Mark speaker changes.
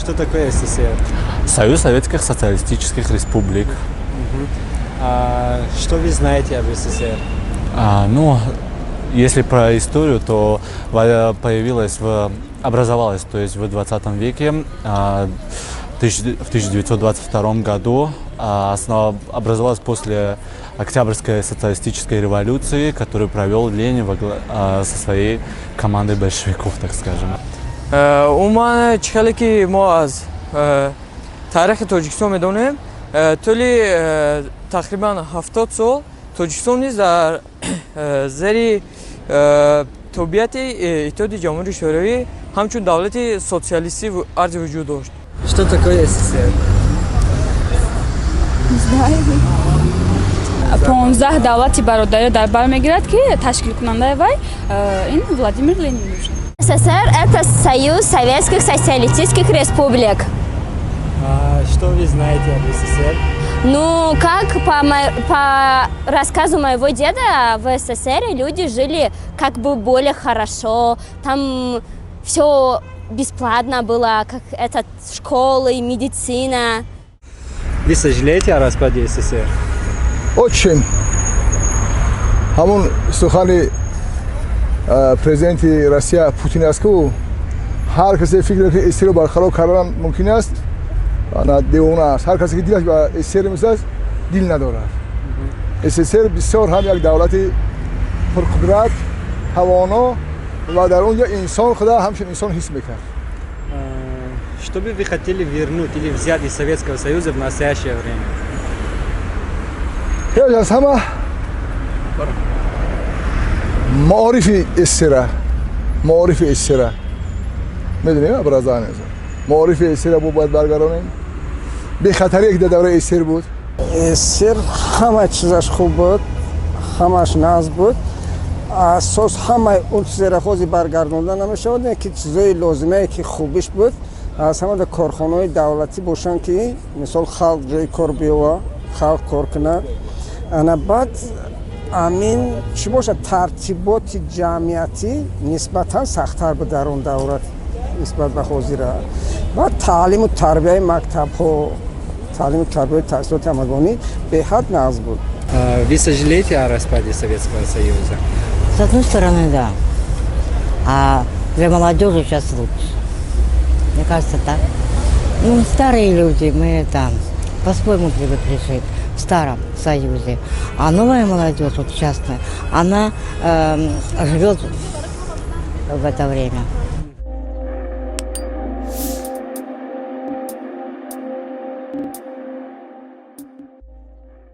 Speaker 1: Что такое СССР?
Speaker 2: Союз Советских Социалистических Республик.
Speaker 1: А что вы знаете об СССР?
Speaker 2: Ну, если про историю, то образовалась, то есть в 20 веке, в 1922 году, основа образовалась после Октябрьской социалистической революции, которую провел Ленин со своей командой большевиков, так скажем.
Speaker 3: Умуман, чӣ хеле ки мо аз таърихи Тоҷикистон медонем, тӯли тақрибан 70 сол Тоҷикистон низ дар зери тобеияти Иттиҳоди Ҷумҳурии Шӯравӣ ҳамчун давлати социалистӣ арзи вуҷуд дошт.
Speaker 1: Что такое СССР?
Speaker 4: 15 давлати бародариро дар бар мегирад, ки ташкилкунандаи вай ин Владимир Ленин мебошад.
Speaker 5: СССР – это Союз Советских Социалистических Республик.
Speaker 1: А что вы знаете об СССР?
Speaker 5: Ну, как по рассказу моего деда, в СССР люди жили как бы более хорошо. Там все бесплатно было, как этот, школы, медицина.
Speaker 1: Вы сожалеете о распаде СССР?
Speaker 6: Очень. Ҳамон сухани президенти Россия Путин аст, ку ҳар касе фикр ки СССР барқарор кардан мумкин аст, ана девона аст. Ҳар касе ки дилаш ба СССР месӯзад, дил надорад. СССР бисёр ҳам як давлати пурқудрат, тавоно ва дар он ҷо инсон худа ҳамчун инсон ҳис мекард.
Speaker 1: Что бы вы хотели вернуть или взять из Советского Союза в настоящее время?
Speaker 6: Пеш аз ҳама маорифи СССР, маорифи СССР, медонем, образование, маорифи СССР бо бояд баргардонем, бехатарие ки дар давраи СССР буд.
Speaker 7: СССР ҳама чизаш хуб буд, ҳамаш нағз буд. Асос ҳамаи он чизеро ҳозир баргардонда намешавад, ки чизои лозимае ки хубиш буд, аз ҳама дар корхонаҳои давлатӣ бошанд, ки мисол халқ ҷои кор биёва, халқ кор кунад. Ана баъд амин чӣ бошад, тартиботи ҷамъиятӣ нисбатан сахттар буд дар он давра нисбат ба ҳозира. Баъд таълиму тарбияи мактабҳо, таълиму тарбияи таҳсилоти ҳамагонӣ беҳад нағз буд.
Speaker 1: Вы сожалеете о распаде Советского Союза?
Speaker 8: С одной стороны, да. А для молодежи сейчас лучше. Мне кажется, так. Ну, старые люди, мы там по-своему привыкли жить в старом союзе. А новая молодежь, вот частная, она живет в это время.